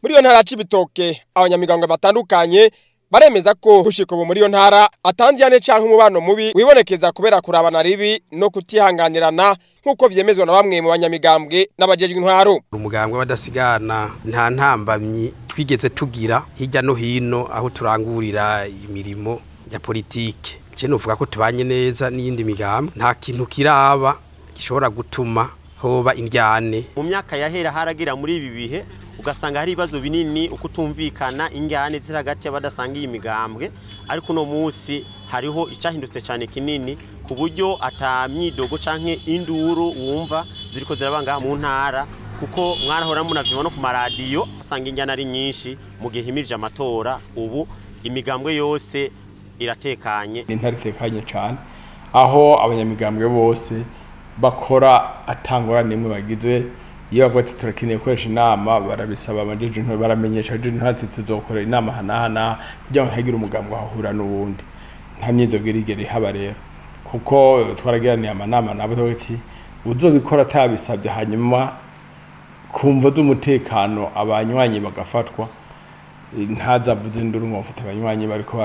Muri iyo ntara ya Cibitoke, abanyamigambwe batandukanye baremeza ko gushika ubu muri iyo ntara atanziyane canke umubano mubi wibonekeza kubera kurabana ribi no kutihanganirana, nk'uko vyemezwa na bamwe mu banyamigambwe n'abajejwe intwaro. Umugambwe w'abadasigana nta ntambamyi twigeze tugira hirya no hino aho turangurira imirimo ya politike. Je novuga ko tubanye neza n'iyindi migambwe, nta kintu kiraba gishobora gutuma hoba indyane. Mu myaka yahera haragira muri ibi bihe ugasanga hari ibibazo binini, ukutumvikana, indyane ziri hagati y'abadasangiye imigambwe, ariko uno munsi hariho icyahindutse cyane kinini ku buryo ata myidogo canke induru wumva ziriko zirabanga mu ntara, kuko mwarahora munavyibona no ku maradiyo usanga indyane ari nyinshi mu gihe himirije amatora. Ubu imigambwe yose iratekanye. Ni intara itekanye cane, aho abanyamigambwe bose bakora atangorane nimwe bagize. Iyo bavuga ati turakeneye gukoresha inama, barabisaba abajeje intwaro, baramenyesha abajeje intwaro ati tuzokora inama hanahana kugira ngo ntihagire umugambwe ahura n'uwundi. Nta myidogo irigera ihaba rero, kuko twaragiraniye amanama nabo tuvuga ati uzobikora atabisabye, hanyuma ku mvo z'umutekano abanywanyi bagafatwa, ntazavuze induru ngo bafate abanywanyi bariko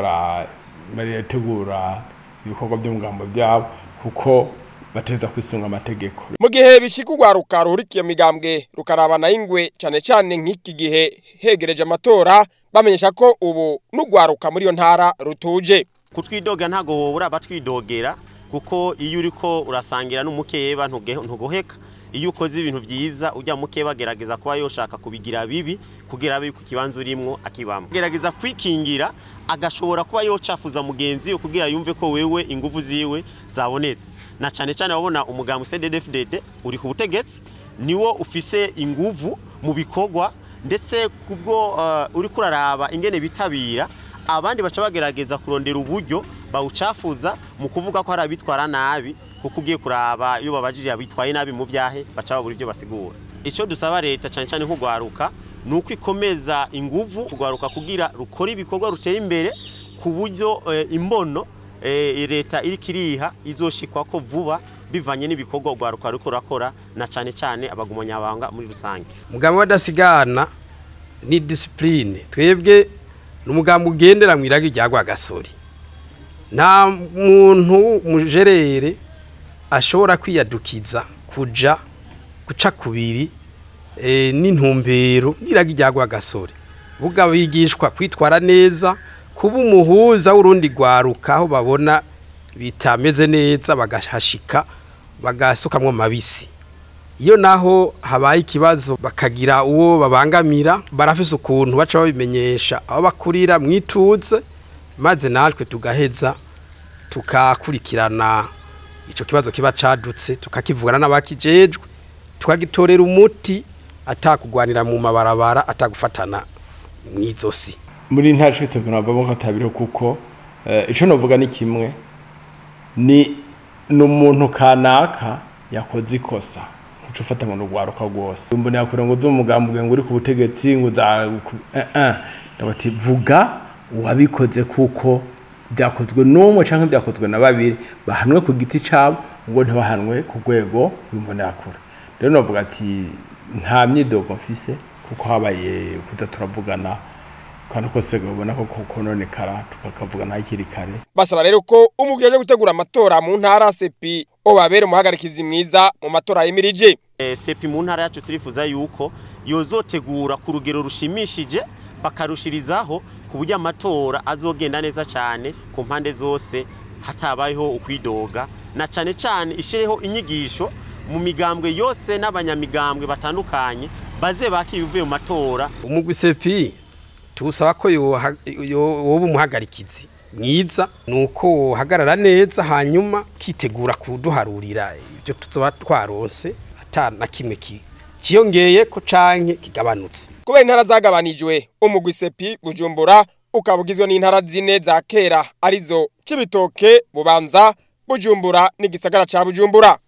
barategura ibikorwa by'umugambo byabo, kuko bateza kwisunga amategeko. Mu gihe bishika urwaruka ruhurikiye migambwe rukarabana ingwe, cane cane nk'iki gihe hegereje amatora, bamenyesha ko ubu n'urwaruka muri iyo ntara rutuje. Kutwidoga ntago wobura abatwidogera, kuko iyo uriko urasangira n'umukeba ntugoheka. Iyo ukoze ibintu vyiza ujya mukeba gerageza kuba yoshaka kubigira bibi kugira abe ku kibanza urimwo akibamo, gerageza kwikingira, agashobora kuba yocafuza mugenzi we kugira yumve ko wewe inguvu ziwe zabonetse. Na cane cane wabona umugambi CNDD-FDD uri ku butegetsi niwo ufise inguvu mu bikorwa, ndetse kubwo uri kuraraba ingene bitabira, abandi baca bagerageza kurondera uburyo bawucafuza mu kuvuga ko hari abitwara nabi, kuko ugiye kuraba iyo babajije abitwaye nabi mu vyahe baca babura ibyo basigura. Ico dusaba leta cane cane nk'urwaruka ni uko ikomeza inguvu urwaruka kugira rukora ibikorwa rutera imbere, ku buryo imbono leta iriko iriha izoshikwako vuba bivanye n'ibikorwa urwaruka ruriko rurakora, na cane cane abagumanyabanga muri rusange. Umugambi w'abadasigana ni discipline, twebwe ni umugambi ugendera mw'iragi rya Rwagasore. Nta muntu mujerere ashobora kwiyadukiza kuja guca kubiri n'intumbero n'iragi rya Rwagasore. Buga bigishwa kwitwara neza, kuba umuhuza w'urundi rwaruka aho babona bitameze neza bagahashika bagasukamwo mabisi. Iyo naho habaye ikibazo bakagira uwo babangamira, barafise ukuntu baca babimenyesha aho bakurira mwituze, maze natwe tugaheza tukakurikirana ico kibazo kiba cadutse, tukakivugana n'abakijejwe, tukagitorera umuti atakugwanira mu mabarabara, atagufatana mw'izosi. Muri ntara Cibitoke navamo ko atabiriho, kuko ico novuga ni kimwe, ni umuntu kanaka yakoze ikosa, ntuca ufata ngo n'urwaruka rwose. Imbonera ngo z'umugambwe ngo uri ku butegetsi ngo za ndabati vuga uwabikoze, kuko byakozwe n'umwe canke byakozwe na babiri, bahanwe ku giti cabo, ngo ntibahanwe ku rwego rw'imbonerakure. Rero novuga ati nta myidogo mfise, kuko habaye kuza turavugana kandi kose ubona ko kononekara tukakavugana hakiri kare. Basaba rero ko umugwi uje gutegura amatora mu ntara CEPI obabera umuhagarikizi mwiza mu matora yimirije. CEPI mu ntara yacu turifuza yuko yozotegura ku rugero rushimishije, bakarushirizaho ku buryo amatora azogenda neza cyane ku mpande zose hatabayeho ukwidoga, na cane cane ishireho inyigisho mu migambwe yose n'abanyamigambwe batandukanye baze bakira ibivuye mu matora. Umugwi CEPI tuwusaba ko yoba umuhagarikizi mwiza, nuko wohagarara neza hanyuma kitegura kuduharurira ibyo tuzoba twaronse ata na kimwe kiyongeye ko canke kigabanutse. Kubera intara zagabanijwe, umugwi CEPI Bujumbura ukaba ugizwe n'intara zine za kera, arizo Cibitoke, Bubanza, Bujumbura n'igisagara ca Bujumbura.